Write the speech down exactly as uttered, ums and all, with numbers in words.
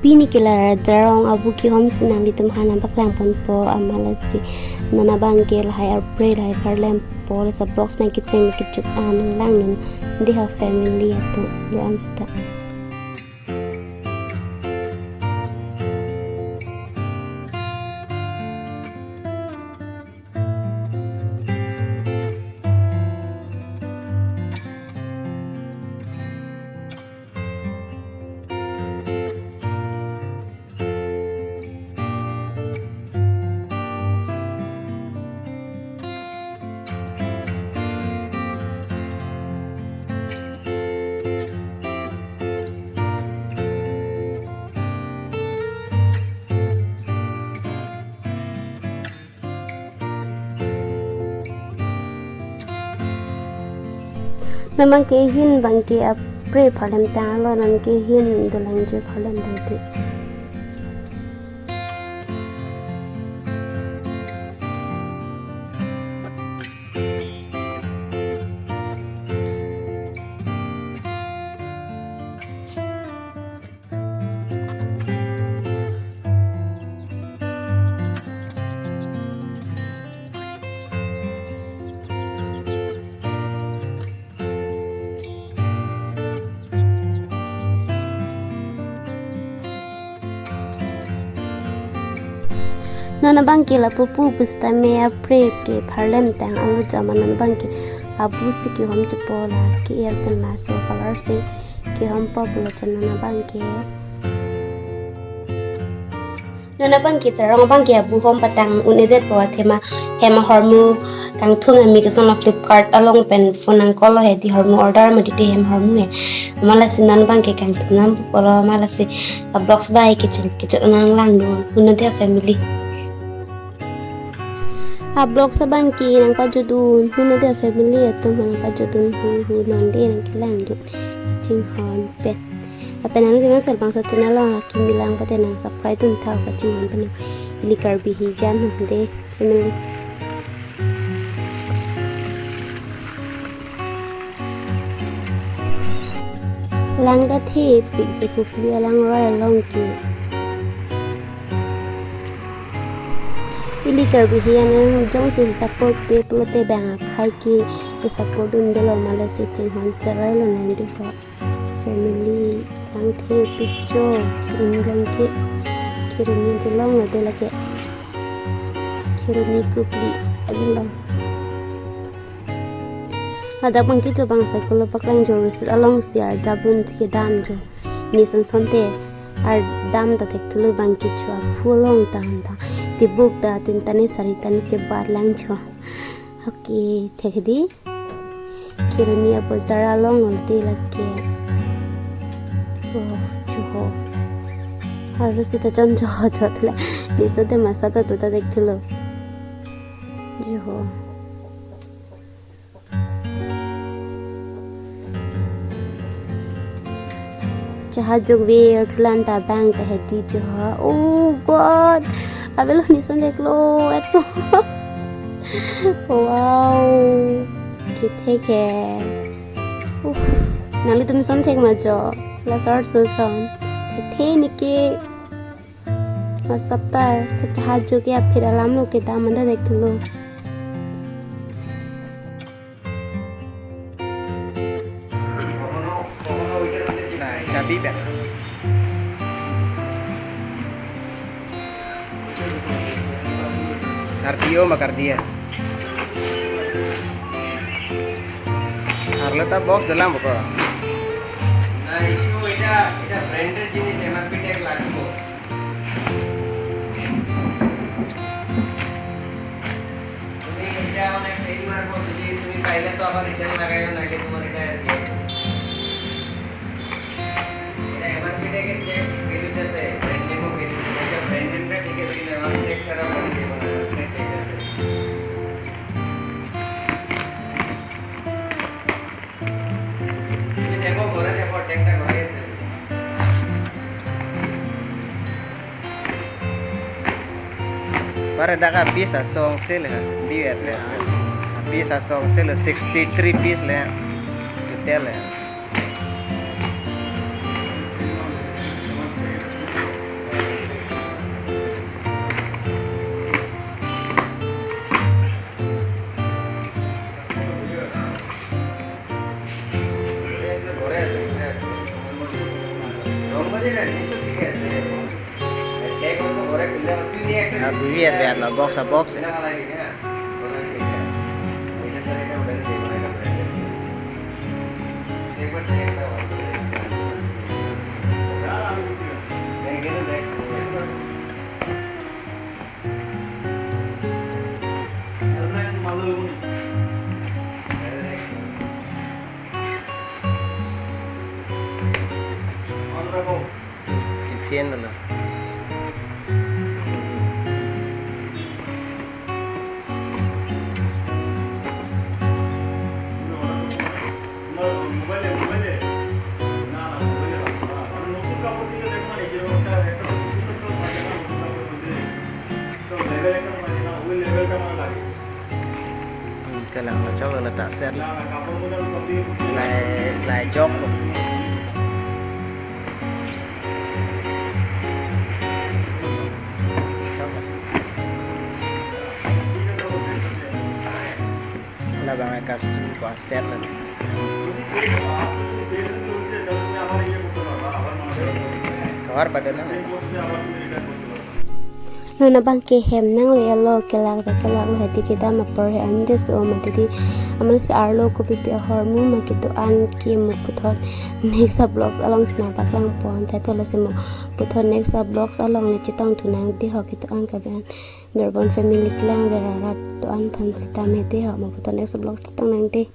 Pini ke la Jarong abu kehom si nanglitum aphan nangpaklang ponpo, amat lasi non abang ke lahai apre lahai pharlem po, laso vlogs nangkecheng kechut an nanglang non dei ha family atum do-an seta. Non abang ke ahin abang ke apre pharlem tanglo, non ke ahin dolang je pharlem tangte. Non abang ke lapu pu pusitame apre ke pharlem tanglo, amat non abang ke abu si kehom chepo, la ke-er pen laso color si kehompo pulo chot non abang ke. Non abang ke Jarong abang ke abu hom patang un-edetpo, athema hem ahormu kangthung, ami ke son lo Flipkart along pen phone nangcall lo he, dei ahormu order mati te hem ahormu he. Amat lasi non abang ke kangthung nam pulo, amat lasi a vlogs abang ke kecheng kechut nanglang dun, heno dei family. A vlogs abang ke nangpajut dun, heno dei family atum, nangpajut dun hu hu non dei nangkelang dun kachinghon pen. Lapen nangli kemang sel bangso channel along akimi lang pute nang subscribe dun tha, kachinghon pen ili Karbi hijan ho dei family. Lang ta thepik je Kopili alangroi along ke. Ili Karbi hijan jongsi support pe pulote bang akhei ke support dundelo, amat lasi chinghon seroi lo nang dei ho. Family lang thepik jo, Kheroni along ke, Kheroni kelong lo dei lake. Kheroni Kopili along. Ladak abang ke jo bang cycle lo paklang jo, roadside along si ardap un si kedam jo. Ne son son te ardam ta thekthelo, bang ke cho aphu along ta han ta tibuk ta tin tani sari tani chebat lang jo. Okay, thek dei. Kheroni abozar along lo dei lake. Oh, jo ho. Arloso ta chon jo jo thele. Ne son te masa ta tu ta thekthelo. Jo ho. Chahajok ver thulan ta bang ta hedi jo. Oh God. Avelo, ne son theklo et po. Wow. Kethek he. Uh. Nanglitum son thek ma jo. Laso arloso son. Thekthe neke. Masap ta, chahajok ke aphi alam lo kedam an ta thekthelo. Chabi pen. Kardio ma kardia. Arlo ta box dolang boko. না, ইস্যু এটা, এটা ব্র্যান্ডের জিনিস, MRP tag লাগবে। তুমি এটা অনেক সেল মারবো, যদি তুমি পাইলে তো আবার রিটার্ন লাগাইও, নাইলে তোমার এটা আর কি। এটা এমআরপি ট্যাগের যে ভ্যালু আছে, ব্র্যান্ড নেমও ভ্যালু আছে, এটা ব্র্যান্ড নেমটা ঠিক আছে, কিন্তু এমআরপি ট্যাগ ছাড়া ওখানে দেবো না, এমআরপি ট্যাগ ঠিক আছে। তুমি দেখো, ঘরে দেখো, ট্যাগটা ঘরে আছে। Pare dak a piece asong si le, biwet le. A piece asong si le, sixty three piece le. Total le. Bui er ver lo box a box. Honorable. Kiphin lo. Hmm, kalang lo chok lo ta set. Lai, lai jok lo. Labang kasum ko set lo. Kawar pada na. Non abang ke hem nangle lo, kelak ta kelak lo, hedi kedam apor he arni de so mati di amal si arlo kopi pi ahormu ma kedo-an ke mo puthot next a vlogs along si nangpaklang pon. Tei polo si mo puthot next a vlogs along ne chetong thu nang de ho kedo-an kabe-an Berbon family kelang vera rat do-an aphan sitame de ho, mo puthot next a vlogs chetong nang de.